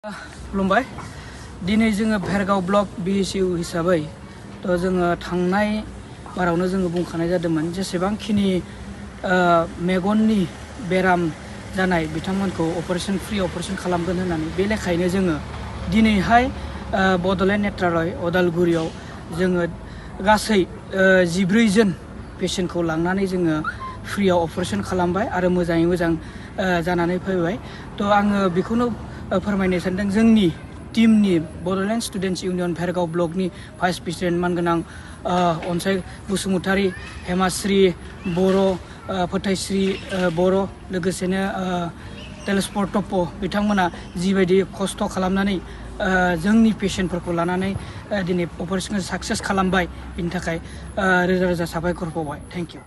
खुलुमबाय दिनै जोङो भेरगाव ब्लक BSU हिसाबै थ' जोङो थांनाय बारावनो जोङो बुंखानाय जादोंमोन जेसेबांखिनि मेगननि बेराम जानाय बिथांमोनखौ फ्रि अपारेशन खालामगोन होननानै बे लेखायैनो जोङो दिनैहाय बड'लेण्ड नेत्रालय अदालगुरियाव जोङो गासै 14 जन पेशेन्टखौ लांनानै जोङो फ्रियाव अपारेशन खालामबाय आरो मोजाङै मोजां जानानै फैबाय थ' आङो बेखौनो फोरमायनो सानदों जोंनि टीमनि बड'लेण्ड स्टुडेन्टस इउनियन भेरगाव ब्लकनि भाइस प्रेसिडेन्ट मानगोनां अनसाय बसुमतारी हेमाश्री बर' फोथायश्री बर' लोगोसेनो तेलस्पर टप्प बिथांमोना जिबायदि खस्थ' खालामनानै जोंनि पेशेन्टफोरखौ लानानै दिनै अपारेशनखौ साक्सेस खालामबाय बिनि थाखाय रोजा रोजा साबायखर बावबाय थेंक इउ।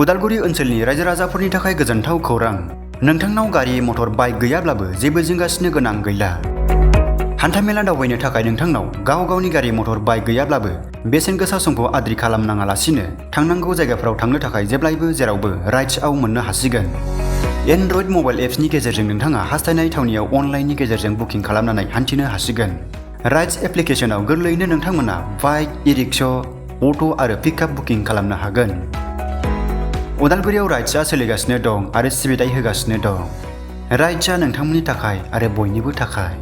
उदालगुरि ओनसोलनि रायजो राजाफोरनि थाखाय गोजोनथाव खौरां नोंथांनाव गारि मटर बाइक गैयाब्लाबो जेबो जिंगासिनो गोनां गैला। हान्थामेला दावबायनो थाखाय नोंथांनाव गावनि गारि मटर बाइक गैयाब्लाबो बेसेन गोसा समखौ आद्रि खालामनाङालासिनो थांनांगौ जायगाफोराव थांनो थाखाय जेब्लायबो जेरावबो राइड्सआव मोननो हासिगोन। एन्ड्रइड मबाइल एप्सनि गेजेरजों नोंथाङा हास्थायनाय थावनियाव अनलाइननि गेजेरजों बुकिं खालामनानै हान्थिनो हासिगोन। राइड्स एप्लिकेशनाव गोरलैयैनो नोंथांमोना बाइक, इ-रिक्शा, अट' आरो पिकआप बुकिं खालामनो हागोन। उदालगुरियाव राइड्सआ सोलिगासिनो दं आरो सिबिथाय होगासिनो दं। राइड्सआ नोंथांमोननि थाखाय आरो बयनिबो थाखाय।